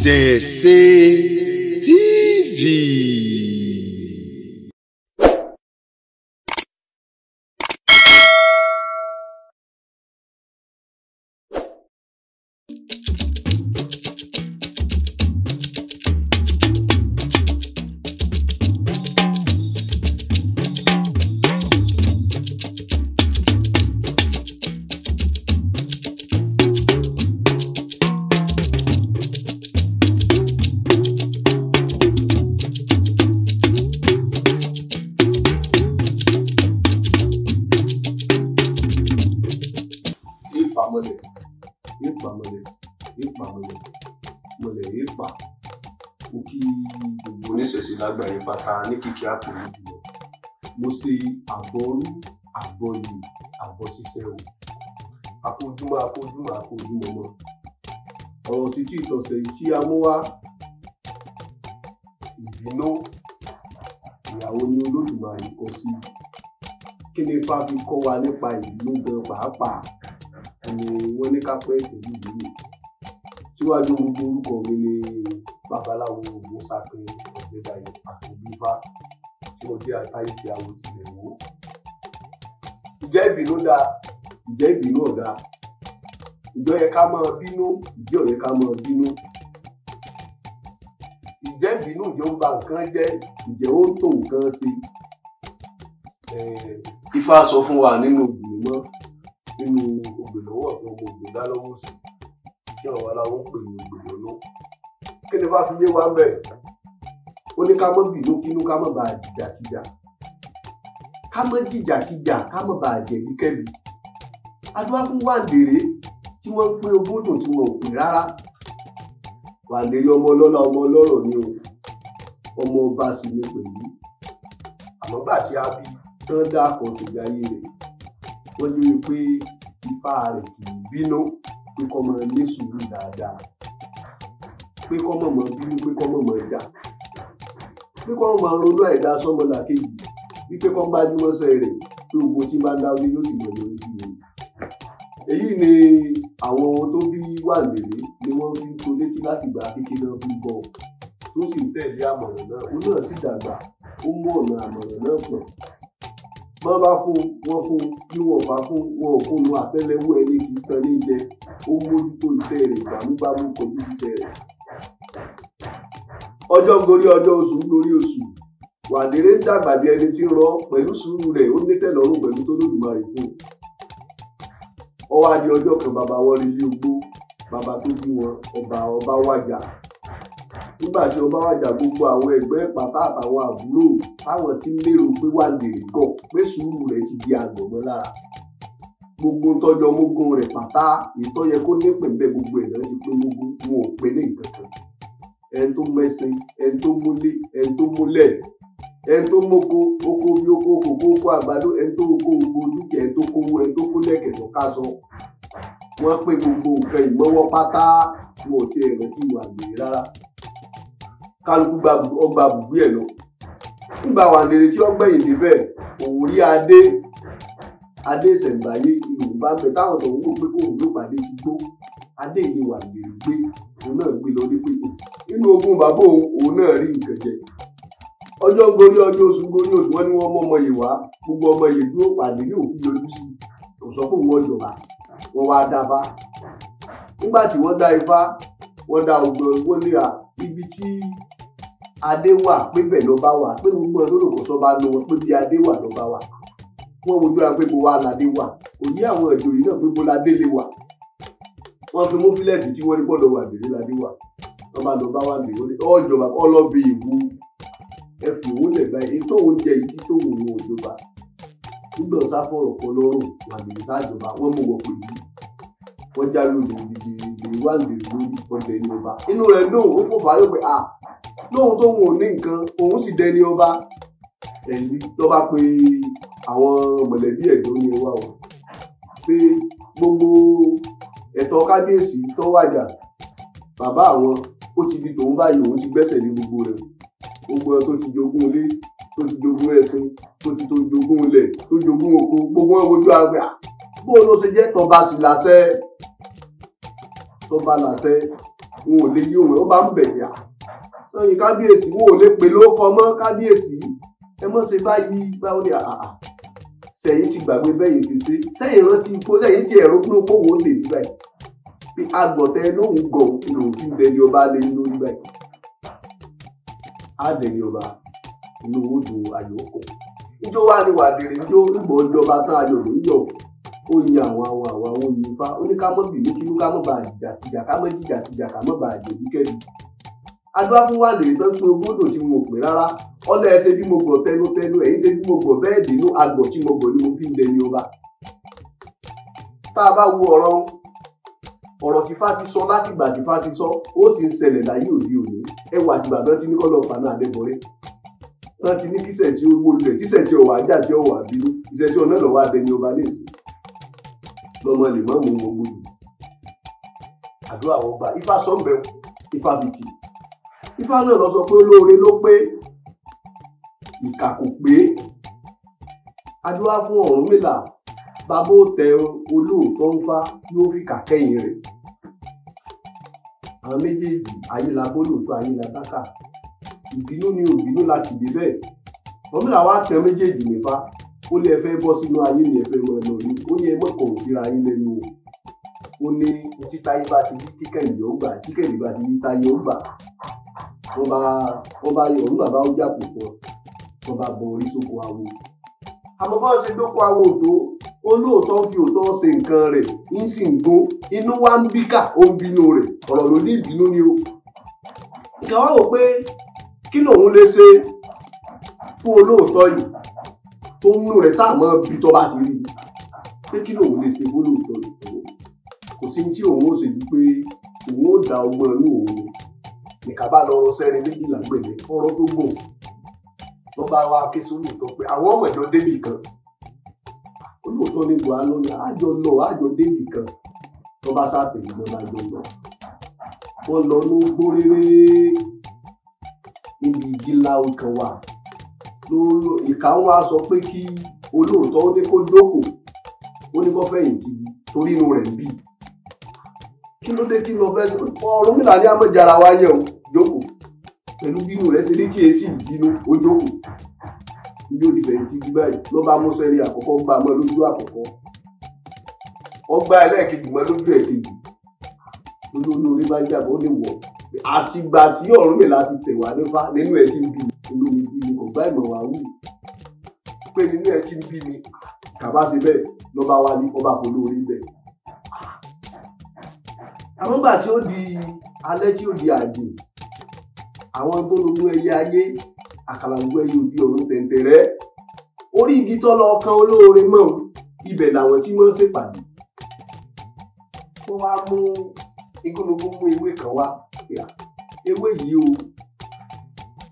Ìṣẹ̀ṣe TV. Mo kí gbogbo oníṣẹ̀ṣe lágbàáyé pátá ní kìkì àpò níbi lọ. Mo ṣe àbọrú àbọyè àbọṣiṣẹ́ o. Àkójúmọ́ àkójúmọ́ àkójúmọ́ mọ́. Ọ̀rọ̀ títí ìtọ̀sẹ̀ yìí tí a mú wá, ìbínú ìyàwó ni Olódùmarè kọ sí. Kí ni Ifá fi kọ́ wa nípa ìbínú gan pàápàá? Ni wọ́n ní ká pẹ́ pẹ̀lú ìbínú. Síwájú gbogbo, orúkọ mi ni babaláwo Ògúnsákin Ọ̀jẹ̀dayọ̀ Àkànbí-Ifá tí mo jẹ́ àtàìsí àwọn tilẹ̀ wò. Ǹjẹ́ ìbínú dáa? Ǹjẹ́ ìbínú ò dáa? Ǹjẹ́ ó yẹ ká máa bínú? Ǹjẹ́ ò yẹ ká máa bínú? Ǹjẹ́ ìbínú ǹjẹ́ ó ń ba nǹkan jẹ́? Ǹjẹ́ ó ń tó nǹkan ṣe? Ifá sọ fún wa nínú Ògbè Mímọ́, nínú Ògbè lọ́wọ́ ọ̀tún, ọmọ Ògbè dá lọ́wọ́ òsì, tí àwọn aláwọ̀ ń pè ní Ògbè lọ́nà. Kí ni bá fi yé wa ń bẹ̀? Ó ní ká má bínú kínú, ká má bàa jìjàkìjà, ká má jìjàkìjà, ká má bàa jẹ̀bíkẹ́bi. Adúlá fún Wàǹdèrè tí wọ́n ń pín ogún dùn tí wọn ò pín rárá. Wàǹdèrè ọmọ ọlọ́lá, ọmọ ọlọ́rọ̀ ni o, ọmọ ọba sì ni pẹ̀lú. Àmọ́ gbà tí a bí tán dá àkọsílẹ̀ ayé rẹ̀, wọ́n jẹ́ pé Ifá rẹ̀ kì í bínú, pé kó máa ní sùúrù dáadáa, pé kọ́ mọ̀ mọ̀ bínú, pé kọ́ mọ̀ mọ̀ jà, pé kọ́ mọ̀ ronú àìdá sọ́mọlàkejì, wípé kọ́ gbájúmọ́sẹ̀ rẹ̀, pé gbogbo tí bá ń dáwọ́ yóò sì mọ̀ lórí sí i. Èyí ni àwọn ohun tó bí Wàǹdèrè ni wọ́n fi ń to létí láti gbà kékeré náà fi ń bọ̀, tó sì ń tẹ̀lé àmọ̀ràn náà. Òun náà sì dàgbà, ó mú ọ̀nà àmọ̀ràn náà pọ̀. Bọ́n bá fún wọn fún, bí wọn bá fún wọn ò fún un, àtẹ́lẹwọ́ ẹni kì í tan ní jẹ. Ó mójútó iṣẹ́ rẹ̀ gbàmúgbàmú kọjú iṣẹ́ rẹ̀. Ọjọ́ ń gorí ọjọ́, oṣù ń gorí oṣù. Wàǹdèrè ń dàgbà bí ẹni tí ń rọ pẹ̀lú sùúrù rẹ̀, ó nítẹ̀lọ́rùn pẹ̀lú tó Olódùmarè fún un. Ó wá di ọjọ́ kan, bàbá wọn rí ilé ogbó, bàbá tó bí wọn, ọba wàjà. Nígbà tí ọba wàjà, gbogbo àwọn ẹgbẹ́ pátá àtàwọn àbúrò táwọn ti ń lérò pé Wàǹdèrè gọ̀, pé sùúrù rẹ̀ ti di àgọ̀mọ́ lára. Gbogbo tọ́jọ́ mógún rẹ̀ pátá, ìtọ́ yẹ kó nípìn bẹ́ẹ̀, gbogbo ẹ̀ náà ti pé mógún, wọn ò pé ní nǹkan kan. Ẹni tó mẹ́sìn, ẹni tó múlé, ẹni tó múlẹ̀, ẹni tó móko, oko bí oko kòkó, oko àgbàdo, ẹni tó kó gbogbo dúkìá, ẹni tó kówó, ẹni tó kó lẹ̀kẹ̀ tó ká sọ. Wọ́n pé gbogbo nǹkan ìmọ́wọ́ pátá, wọn ò tiẹ̀ rántí Wàǹdèrè rárá. Kálukú gba ọgbà bùgbé ẹ̀ lọ. Nígbà Wàǹdèrè tí ó gbẹ̀yìn débẹ̀, òun rí adé, adé ìṣẹ̀ǹbáyé ìlú bá ń bẹ táwọn tó ń wò pé kóun ló pàdé ti gbó. Adé yìí Wàǹdèrè gbé, òun náà gbé lọ ní pípé. Nínú ogún bàbá òun, òun náà rí nǹkan jẹ. Ọjọ́ ń gorí ọjọ́, oṣù ń gorí oṣù, wọ́n ní wọ́n mú ọmọ yìí wá. Gbogbo ọmọ yìí dúró pàdé ní òkú yọjú sí i. Kò sọ pé òun ọjọba. Wọ́n wá dá Ifá. Nígbà tí wọ́n dá Ifá, wọ́n dá ọgbọ́n, wọ́n ní à ibi tí adé wà pé bẹ́ẹ̀ ló bá wà, pé gbogbo ọdún lòkò sọ bá lọ wọn pé bí adé wà ló bá wà. Wọ́n wojú ara pé bo wá ládé wà. Kò yí àwọn ìjòyè náà pé bo ládé lè wà. Wọ́n fi mú fílẹ̀tì tí wọ́n ní gbọ́dọ̀ Wàǹdèrè ládé wà. Wọ́n bá lọ bá Wàǹdèrè, wọ́n ní ọjọba ọlọ́bì ìwú. Ẹ fi òun lẹ̀ báyìí, ètò oúnjẹ yìí tí tóun òun òjọba. Nígbà ọ̀sá fọ̀rọ̀ kọ lọ́rùn, Wàǹdèrè sájọba, wọ́n mú wọ pẹ̀lú. Wọ́n já lóde ìdìdì Wàǹdèrè lórí ọ̀dẹ̀ ní ọba. Inú rẹ̀ dùn, ó fò fáyọ̀ pé à lóhun tóun ò ní nǹkan, òun sì dẹni ọba. Ẹ̀yìn tó bá pe àwọn mọ̀lẹ́bí ẹ̀dọ́ ní ẹwà o, pé gbogbo ẹ̀tọ́ kábíyèsí tó wàjà bàbá àwọn ó ti di tòun báyìí, òun ti gbẹ́sẹ̀ lé gbogbo rẹ̀. Gbogbo ẹ̀ tó ti jogún ilé, tó ti jogún ẹṣin, tó ti tó jogún ilẹ̀, tó jogún oko, gbogbo wọn wojú àgbà. Bó ló ṣe jẹ́ tọba sì láṣẹ, tọba láṣẹ. Wọn ò lè yí òun, ó bá ń bẹ̀ yà. Lọ́yìn kábíyèsí, wọn ò lè pè lóko mọ́ kábíyèsí. Ẹ mọ́ ṣe báyìí báwo ni àà. Sẹ̀yìn ti gbàgbé bẹ́yìn ṣe ṣe. Sẹ́yìn rántí kó sẹ́yìn ti ẹ̀rọ kúrò kóhun ó lè rí báyìí. Pé agbọ̀tẹ́ lóhùn gọ̀ lòun fi ń dẹni ọba lé lórí báyìí. Á dẹni ọba inú owó dùn ayọ̀ kọ̀. Ijó wá ní Wàdìrì ijó ìgbọ̀ ìjọba tán ayọ̀ ló ń yọ̀. Ó yin àwọn àwọn àwọn àwọn oyin ifá. Ó ní ká mọ́ bìnú kínú ká mọ́ bá jìjà tìjà ká mọ́ jìjà tìjà ká mọ́ bá jẹ̀bi kẹ́bi. Adúlá fún Wàdìrì tán pé ogódò tí mo pè rárá. Ọlọ́ ẹ ṣe bí mo gọ̀ tẹnutẹnu, ẹ̀yin ṣe bí mo gọ̀ bẹ́ẹ̀ dínú, agbọ̀ tí mo gọ̀ ni mo fi ń dẹni ọba. Tá a bá wo ọ̀rọ̀ ọ̀rọ̀ tí Ifá ti sọ láti ìgbà tí Ifá ti sọ, ó sì ń ṣẹlẹ̀ láyé òde òní. Ẹ wà àtìgbà tán ti ní kọ́ lọ fàánà Adébọ̀rẹ́. Tán ti ní kí sẹ̀sí owó lulẹ̀, tí sẹ̀sí ọ̀wà ajá tí ọ̀wà bínú, ìṣẹ̀sí ọ̀nà lọ́wọ́ adẹni ọba ní ìsìn. Lọ́mọ lè mọ́ mú wọn gbòdì. Àdúrà wọn gbà. Ifá sọ ń bẹ̀ Ifá fi tì. Ifá náà lọ sọ pé olóore ló pé, ìkà kò pé. Àdúrà fún Ọ̀rúnmìlà, bàbá ó tẹ olóòótọ́ ń fá yóò fi kà kẹ́yìn rẹ̀. Àwọn méjèèjì ayé la bó lóòótọ́ ayé la bákà. Ìbínú ni òbínú la kìdí bẹ́ẹ̀. Ọ̀rúnmìlà wá tẹ méjèèjì nífá. Ó ní ẹ fẹ́ bọ́ sínú ayé ni ẹ fẹ́ mọ ẹnu rí. Ó ní ẹ mọ̀ kọ̀rọ̀ síra yín lẹ́nu o. Ó ní títí táyé bá ti rí kíkẹ́yìn ó gbà, kíkẹ́yìn bá ti rí táyé ó gbà. Wọ́n bá yọ Ọ̀rúnmìlà bá ó jàpò fún ọ. Wọ́n bá bọ orí sóko awo. Àmọ́ bá ṣe dóko awo tó, olóòótọ́ fi òótọ́ ṣe nǹkan rẹ̀, ń sì ń gún. Inú wa ń bíkà, ó ń bínú rẹ̀. Ọ̀rọ̀ ló ní ìbínú ni o. Ìkà wá wò pé kí lòun lè ṣe fún olóòótọ́ yìí tó ń nú rẹ̀ sáà mọ́ bí tó bá ti rí i. Pé kí lòun lè ṣe fún olóòótọ́ yìí? Kò sí tí òun ó ṣe ju pé òun ó da ọgbọ́n inú òun ni. Ìkà bá lọ rọ sẹ́rin méjìlá gbẹ̀lẹ́ ọ̀rọ̀ tó gùn. Lọ́ bá wá ké sólóòótọ́ pé àwọn ọmọ ìjọ débì kan. Olóòótọ́ ní buhá lónìí, àjọ lọ, àjọ débì kan. Lọ́ bá sáàtẹ̀lé lọ́ bá jọ lọ. Wọ́n lọ ló gbóréré níbi igi ńlá kan wà. Ìkà ń wá sọ pé kí olóòótọ́ ó ní kó jókòó, ó ní kó fẹ̀yìntì torí inú rẹ̀ ń bí. Kí ló dé kí lọ fẹ́ Ọ̀rúnmìlà ní àmọ́jára wa yẹ̀ o, jókòó. Pẹ̀lú bínú rẹ̀ ṣe ní tí èsì ìbínú ó jókòó. Ibi ó ti fẹ̀yìntì bí báyìí ló bá mú sẹ́rí àkọ́kọ́ gbá mọ́ lójú àkọ́kọ́. Ó gbá ẹlẹ́ẹ̀kejì mọ́ lójú ẹ̀kejì. Olóòórùn orí bá jàbọ̀ ó lè wọ̀. Àtìgbà tí Ọ̀rúnmìlà ti tẹ̀ wá nífá nínú ẹ̀ ti ń bí mi. Inú mi bí mi kò gbá ìmọ̀ wá wù. Pé nínú ẹ̀ ti ń bí mi. Kàbá ṣe bẹ́ẹ̀ ló bá wá ní ọba fọlórí bẹ́ẹ̀. Àmọ́ gbà tí ó di alẹ́ tí ó di àjè, àwọn tó lógún ẹyẹ ayé, àkàlàgbọ́ ẹyẹ òbí ọ̀run tẹ̀ǹtẹ̀rẹ́. Orí igi tó lọ kan olóore mọ́, ibẹ̀ làwọn tí wọ́n ṣèpàdé. Wọ́n wá mú igúnnugún mú ewé kan wá. Ewé yìí o,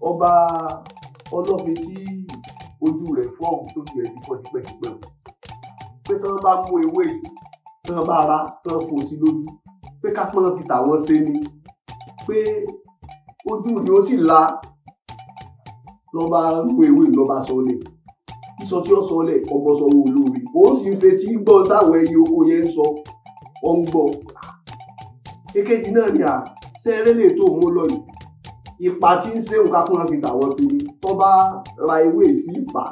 ọba ọlọ́fin tí ojú rẹ̀ fọ́ tójú ẹ̀ ti fọ́ tipẹ́tipẹ́ o. Pé tí wọ́n bá mú ewé yìí, tí wọ́n bá ra, tí wọ́n fò sí lójú, pé ká pọ́n fi tàwọn ṣe ni. Pé ojú ni ó sì la lọ́ bá mú ewé lọ́ bá sọ lẹ̀. Sísọ tí ó sọ lẹ̀, ọbọ̀ sọ wo olóore. Ó sì ń fetí gbọ́ táwọn ẹyẹ oko yẹn ń sọ, ó ń gbọ́. Èkejì náà ni à ṣẹ́rẹ́ lè tó mú lọ yìí. Ipa tí ń ṣe nǹkan kúnra fi tàwọn sí ni tó bá ra ewé sí ìpà.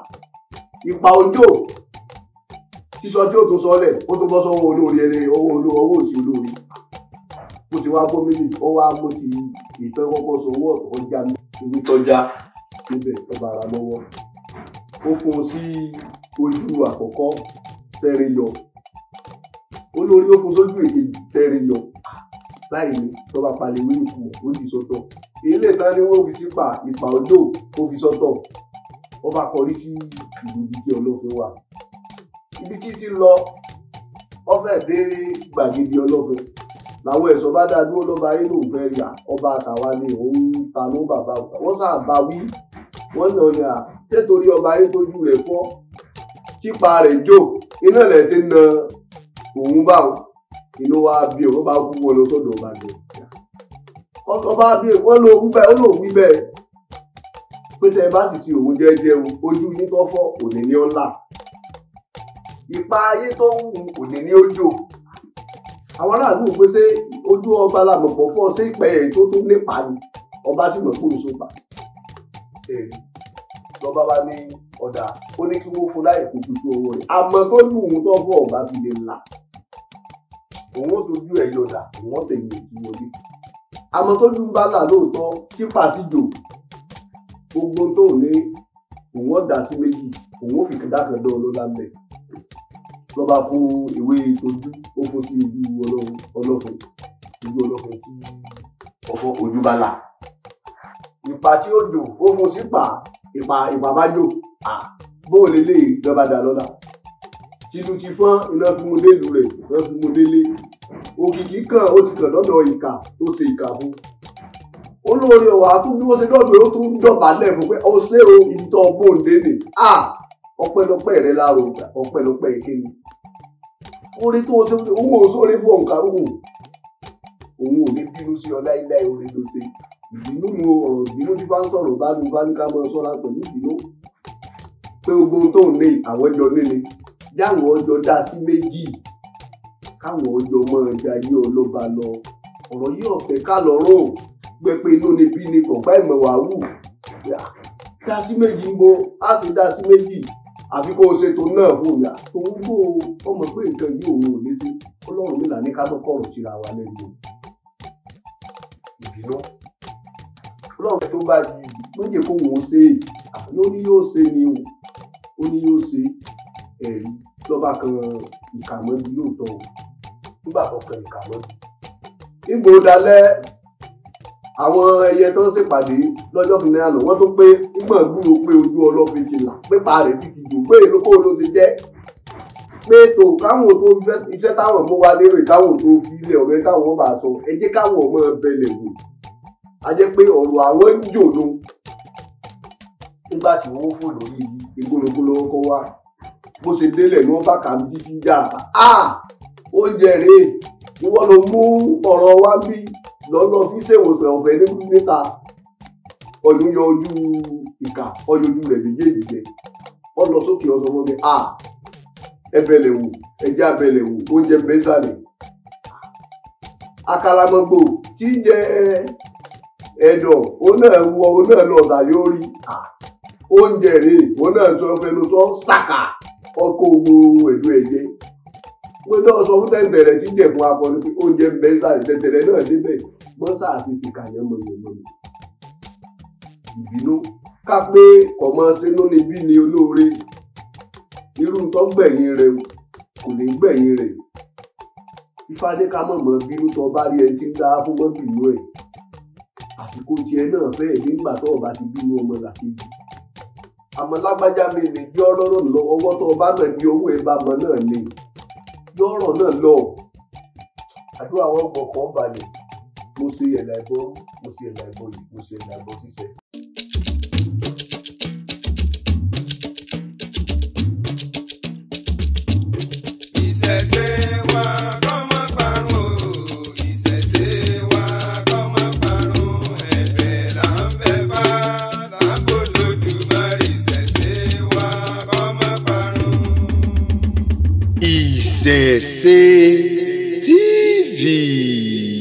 Ìpà òjò sísọ tí ó tún sọ lẹ̀, ó tún bọ́ sọ́wọ́ olóore ẹni ọwọ́ ọwọ́ òsì olóore. Bó ti wá gbọ́ méjì, ó wá mú ti ìtàn kọ́kọ́ sọ owó ọ̀tọ̀ ọjà ibi tọ́já níbẹ̀ tó bá ra lọ́wọ́. Ó fún un sí ojú àkọ́kọ́ tẹ́rin yọ. Olórí ó fún un sójú èkejì tẹ́rin yọ. Láì ní tó bá palẹ̀ ìwé ìkú ó di sọ́tọ̀. Ilé ìtàn ni wọ́n fi sípà ìpà òjò ó fi sọ́tọ̀. Ó bá kọrí sí ìlú ibi tí Ọlọ́fin wà. Ibi tí ti lọ, ó fẹ́ dé gbàgede Ọlọ́fin. Làwọn ẹ̀ṣọ́ bá dá dúró lọ́ba ayé lòun fẹ́ rí à, ọba àtàwa ni òun ń tanú bàbá òun. Wọ́n sáà bá wí, wọ́n nà ní à, nítorí ọba ayé tójú rẹ̀ fọ́, típa rẹ̀ jò, iná lẹ̀ ṣe na òun bá wọn. Inú wa bí òun bá kú wọn lọ sọ́dọ̀ ọba jọ. Ọba bí wọ́n lọ wí bẹ́ẹ̀, ó lòun wí bẹ́ẹ̀. Pé tẹ́ ẹ bá sì ṣe òun jẹ́jẹ́ o, ojú yín tó fọ́ òní ní ọ̀la. Ìpa ayé tó wù òní ní ó jò. Àwọn aráàlú ò pé ṣé Ojú ọba làmọ̀pọ̀ fọ́ sí ìpẹ́ ẹ̀ tó tó nípa ni ọba sì mọ̀ kúrò sópa. Lọ́ba wa ní ọ̀dà ó ní kí wọ́n fún láì kó tuntun owó rẹ̀. Àmọ́ tó lù ú tó fọ́ ọba fi lè là. Òun ó tójú ẹ̀ yọ̀dà, òun ó tẹ̀yìn ètí wọlé. Àmọ́ tó lù bá là lóòótọ́ tí pàṣíjò gbogbo tó ní òun ó dà sí méjì, òun ó fi kìdákan dán ọlọ́lá ń bẹ̀. Lọ́ba fún ìwé ìtọ́jú, ó fún sí ojú ọlọ́fun, ojú ọlọ́fun tí ọ̀fọ̀ ojú bá là. Ìpà tí ó jò, ó fún sí pa, ìpà bá jò, bó o lè lè lọ́ba dà lọ́la. Tìlù ti fọ́n, iná fi mú délùú rẹ̀, iná fi mú délé. Òkìkí kan, ó ti kàn lọ́dọ̀ ìkà tó ṣe ìkà fún. Olóore ọ̀wà tún bí wọ́n ṣe dọ́dọ̀ ó tún dọ̀bálẹ̀ fún pé ó ṣe o ibi tó bóńdé nì. Ọpẹ́lọpẹ́ rẹ láàrọ̀ ọgbà, ọpẹ́lọpẹ́ ìkéni. Orí tó ṣe òun ò sóore fún òǹkà òun. Òun ò ní bínú sí ọ láíláí orí ló ṣe. Ìbínú nu ọ̀rọ̀ ìbínú tí bá ń sọ̀rọ̀ bá nu bá ní ká máa sọ́ra pẹ̀lú ìbínú. Pé gbogbo ohun tó ń ní àwọn ẹjọ́ níni. Jáwọn ọjọ́ dá sí méjì. Káwọn ọjọ́ máa jayé ọlọ́ba lọ. Ọ̀rọ̀ yìí ọ̀fẹ́ ká lọ́rùn. Gbẹ pé inú ni bí ni kọ̀ọ̀pá ìmọ̀ wà wù. Dá sí méjì ń bo, á sì dá sí méjì. Àfi kó o ṣètò náà fún ìyá. Òun bó o mọ̀ pé nǹkan yìí òun ò ní sí. Ọlọ́run mi là ní ká tó kọ̀rọ̀ síra wa lẹ́nu. Ìbínú. Ọlọ́run tó bá yí ló jẹ́ kó òun ṣe é. Àbí ó ní yóò ṣe ni o. Ó ní yóò ṣe ẹ̀rí lọ́ba kan ìkàmọ́bí lóòótọ́ o. Nígbà tó kan ìkàmọ́bí. Nígbò dalẹ́ àwọn ẹyẹ tó ń ṣèpàdé lọ́jọ́ kìíní àná wọ́n tó pé nígbà gbúrò pé ojú ọlọ́fin ti là pípa rẹ̀ sì ti dùn pé èlò kó ló ti jẹ́ pé tó káwọn tó fẹ́ iṣẹ́ táwọn mú wá lérò káwọn tó fi ilẹ̀ ọ̀rẹ́ káwọn bá sọ ẹ jẹ́ káwọn ọmọ bẹ̀lẹ̀ wò á jẹ́ pé ọ̀rọ̀ àwọn ń jòdò nígbà tí wọ́n fò lórí igúnnugún lọ́wọ́ kọ́ wá bó ṣe délẹ̀ ni wọ́n bá kà á títí jà á oúnjẹ rèé ìwọ ló mú ọ̀rọ̀ wá bí lọ́lọ́ fi ṣèwòsàn ọ̀fẹ́ níta ọdún yọ ojú ìkà ọyọ ojú rẹ̀ méjèèjì jẹ ọ lọ sókè ọsọ wọn ni a ẹbẹlẹ wò ẹjẹ abẹlẹ wò oúnjẹ bẹsàlẹ àkàlàmọ̀gbò tí ń jẹ ẹ̀dọ̀ òun náà wọ òun náà lọ ọ̀tà yóò rí oúnjẹ rèé òun náà sọ fẹnu sọ sàkà ọkọ gbogbo ẹ̀dọ̀ ẹ̀jẹ̀ pé náà sọ fún tẹ̀tẹ̀rẹ̀ tí ń jẹ fún akọni pé oúnjẹ bẹsàlẹ tẹ̀tẹ̀rẹ̀ náà débẹ̀ mọ́sá àti sìkà yẹn mọ̀nyẹ̀mọ̀nyẹ̀ ìbínú ká pé ọmọ sínú níbí ni olóore irú tó gbẹ̀yìn rẹ̀ kò ní gbẹ̀yìn rẹ̀ Ifá ní ká mọ̀mọ́ bínú tó bá rí ẹni tí ń dá fún mọ́ bínú ẹ̀ àsìkò tiẹ̀ náà fẹ́ẹ̀ nígbà tó ọba ti bínú ọmọ làkejì àmọ́ lágbájá mi lè jẹ́ ọ̀rọ̀ náà lọ ọwọ́ tó ọba náà di owó ẹ̀ bá mọ náà ni yọ̀ọ̀rọ̀ náà lọ àdúrà wọn gbọ̀kàn balẹ̀. Mo ṣe ẹ̀dà ẹ̀bọ, mo ṣe ẹ̀dà ẹ̀bọ yìí, mo ṣe ẹ̀dà ẹ̀bọ ṣíṣe. Ìṣẹ̀ṣe wa kó má parun o, ìṣẹ̀ṣe wa kó má parun, ẹ̀bẹ̀ là ń bẹ̀ fá, là ń bò lódùmarè, ìṣẹ̀ṣe wa kó má parun. Ìṣẹ̀ṣe TV.